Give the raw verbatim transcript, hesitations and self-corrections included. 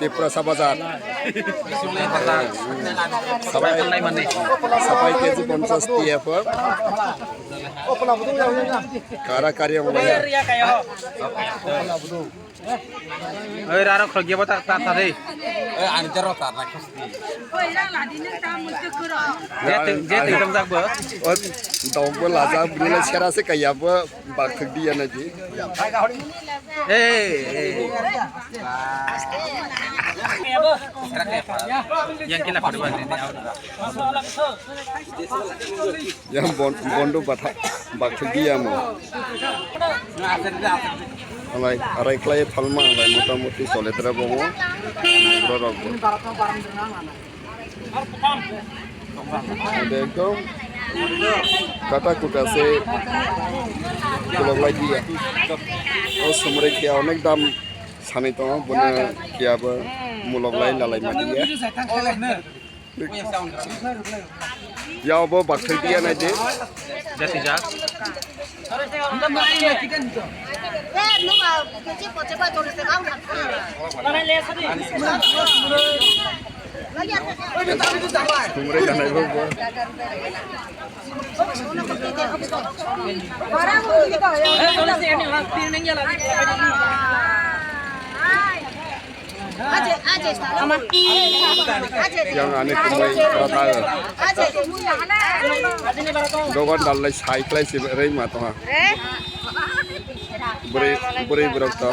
Tiprasa bazar. Sapai, sapai K G ponchas T F. Kara kari yang mana? Oi, raro khogya bata ta ta dei. Ani jaro ta na. Jeting, jeting tong jak bo. O, dong bo laja, bini la sera se kaya bo, bak thik dia na ji. Hey, hey. Yang kila pada bang. Yang bon-, bondo batha, bakthik dia mo. Alai, arai klai phalma, alai mota moti soletra bongo. Bura rok bo. Ekdom kata kuta se kulok lai dia. O sumre khe onek dam sanai tongo, bono khe abo mulok lai lalai ma dia. Yao bo bakthai dia nai de. Jati ja. Sumre ganai bo bo. Yang ani kumui rata. Dogan dalai cycle si rei ma tonga. Beri, beri berok to.